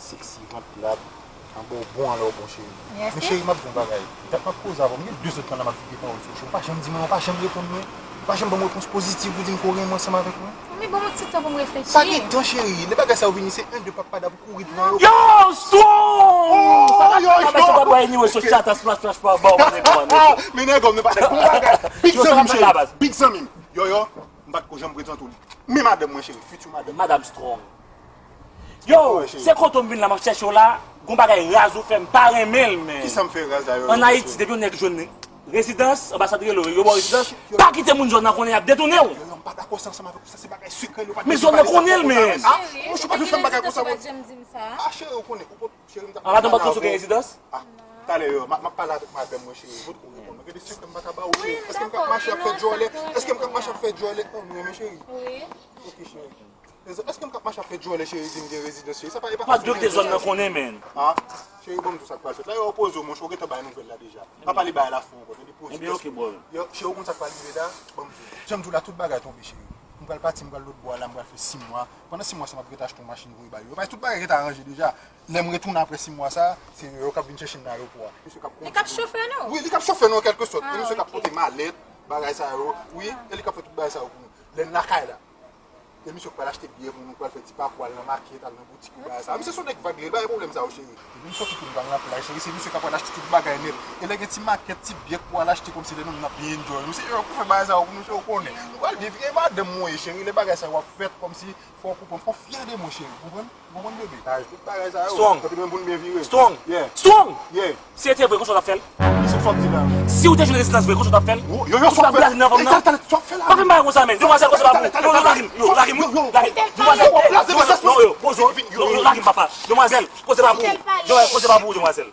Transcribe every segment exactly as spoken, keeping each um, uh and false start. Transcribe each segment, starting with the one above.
Seksi, vant plat, anba w bon, anlè w bon, cheri. Men cheri, m ap di w yon bagay. Dat m ap koze avè w, m gen de zèdtan la m ap vide pawòl sou w, cheri. Ou pa janm di mwen, ou pa janm reponn mwen. Ou pa janm ban m repons pozitif pou di m ke w renmen ansanm avèk mwen. Men ban m yon ti tan pou m reflechi. Pa gen tan, cheri. Lè bagay sa yo vini, se en, de, pa, pa, da pou kouri devan yo. Yo, Strong! Sa la yo, yo, yo. Sa bay nimewo sou chat, splash, splash, pa, ba, ba, ba, ba. Men nèg, men pa nèg. Bon bagay. Big zanmi m, cheri. Big zanmi m. Yo, yo, m pa t ko janm prezante w li. Men madanm mwen, cheri. Future madanm. Madam Strong. Yo, se kote w m vin la, m ap chèche w la. Gon bagay raz ou fè, m pa renmen l, men. Kisa m fè raz la, yo? Ann Ayiti, depi yon nèg jwenn rezidans, anbasad rele w, yo ba w rezidans, pa kite moun zòn nan konnen y ap detounen w. Yo, yo, m pa dakò sa ansanm avèk ou, sa se bagay sekrè, yo pa dwe pale sa twò konsa, men. Ah, mouche, ou pa dwe fè m bagay konsa, mwen. Ah, cheri, ou konnen, ou pot, cheri, m t ap pale avè w. Ah, madanm pa t konn si w gen rezidans? Ah, talè, yo, m ap, m ap pale avèk madanm mwen, cheri, ou pot ou reponn mwen. Gen de sekrè m pa ka ba w, cheri. Èske m k ap mache ap fè djòlè? Èske m k ap mache ap fè djòlè? Oh, non, men, cheri. Ok, cheri. Èske m k ap mache ap fè djòlè, cheri, di m gen rezidans, cheri? Sa pa, e pa fasil, men, cheri. Fòk doktè zòn nan konnen, men. Ah, cheri, ban m di w sa k pral fèt la. Yo, poze w, monchè, ou gentan bay nouvèl la deja. Pa pale bagay la fou ankò, tande, poze w. Ebyen, ok, bro. Yo, cheri, ou konn sa k pral rive la? Ban m di w. Jan m di w la, tout bagay tonbe, cheri. M pral pati, m pral lòt bò a la, m pral fè sis mwa. Pandan sis mwa sa, m ap gentan achte yon machin voye ba yo. Yo, paske tout bagay gentan aranje deja. Lè m retounen apre sis mwa sa, se yo k ap vin chèche m nan ayewopò a. Misye k ap kondui. Li k ap chofe nou? Wi, li k ap chofe nou an kèlke sòt. E misye k ap pote malèt, bagay sa yo. Wi, e li k ap fè tout bagay sa yo pou nou. Lè n lakay la. E misye k pral achte biyè pou nou, pral fè ti pakou, al nan makèt, al nan boutik, bagay sa. Misye se yon nèg vag, li pa gen pwoblèm sa yo, cheri. Epi m sòti tou m pral nan plaj, cheri, se misye k ap pral achte tout bagay nèt. E lè gen ti makèt, ti biyè k pou al achte kòmsi lè nou menm n ap byen enjoy nou. Se yo k pou fè bagay sa yo pou nou, cheri, ou konnen. Nou pral byen vire madanm mwen, cheri, lè bagay sa yo ap fèt kòmsi fò w konprann, fò w fyè de mwen, cheri, ou konprann? Ou konprann, bebe? Bagay, tout bagay sa yo. Strong. Kote menm pou n byen vire. Strong. Yeah. Strong. Yeah. Si se te vre, konsa w t ap fè l? Kisa w ap di la? Si w te jwenn rezidans vre, konsa w t ap fè l? Yo, yo, yo, sa w ap fè la? Talè, talè, sa w ap fè la? Pa vin bay konsa, men. Demwazèl, koze pa pou. Yo, yo, lage m. Yo, lage m. Demwazèl, yo, yo, yo, lage m, papa. Demwazèl, koze pa pou. Demwazèl, koze pa pou, demwazèl.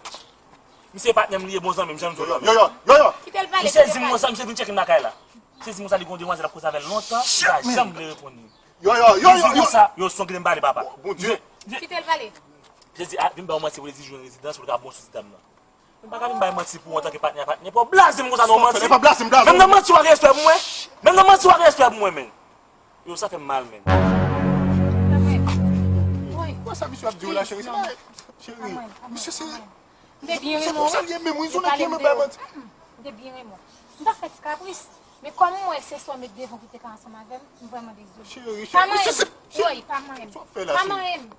Misye patnè m li ye, bon zanmi m, jan m di w la. Yo, yo, yo, yo. Misye di m konsa, misye vin tcheke m lakay la. Misye di m konsa, li gon demwazèl ap koze avè l lontan, li pa janm vle reponn li. Yo, yo, yo, yo, yo. Yo, Strong, kite m pale, papa. Bondye. Kite l pale. Misye di, ah, vin ba w manti pou li di jwenn rezidans, pou li ka bon sou ti dam nan. Mwen pa ka vin bay manti pou ou antanke patnè a patnè. Pa w blaze m konsa non, manti. Menm nan manti w a gen respè pou mwen. Menm nan manti w a gen respè pou mwen, men. Yo, sa fè m mal, men. Wè sa misye ap di w la, cheri. Se pa, cheri, misye se, se konsa l ye menm, wi, se yon nèg ki renmen bay manti. M te byen renmen w. M t ap fè ti kapris. Men kòm m wè se sa w met devan pou w te ka ansanm avè m, m vrèman dezole. Cheri, cheri, misye se, cheri, pa manyen m. Sa w ap fè la, cheri? Pa manyen m.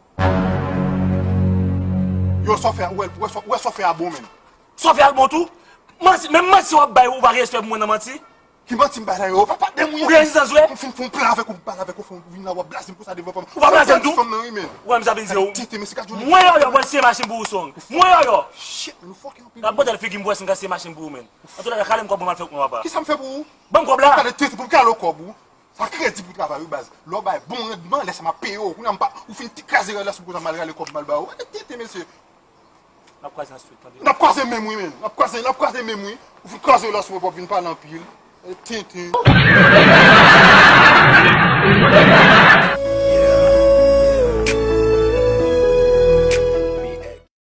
Yo, sa w fè a, ou wè, ou wè sa w fè a bon menm. Sa w fè a bon tou? Manti, menm manti w ap bay, ou pa gen respè pou mwen nan manti? Ki manti m bay la yo? Papa, de mwen. Ou gen rezidans vre? M fin fè yon plan avèk ou, m pale avèk ou, fè w vin la, w ap blaze m konsa devan fanm. Ou pa blaze m tou? Fanm nan, wi, men. Ou wè m sa vin di w. Tete, men se ka di w. Mwen yo, yo, pral siye machin pou ou, Strong. Mwen yo, yo. Shit, men nou fòk anpil. N ap bòtèl figi m pou wè si m ka siye machin pou ou, men. Antouka, kale m kòb mwen, m al fè wout mwen, papa. Ki sa m fè pou ou? Ban m kòb la. Kale tete pou m kale w kòb ou. Sa kredi pou travay wi baz. Lè w bay bon randman, lè sa m ap peye w. Kounye a m pa, ou fin ti kraze relasyon pou sa m al rale kòb m al ba ou. Gade tenten mesye. N ap kwaze answit, tande. N ap kwaze menm wi men. N ap kwaze, n ap kwaze menm wi. Ou fin kraze relasyon mwen pou w ap vin pale anpil. Gade tenten.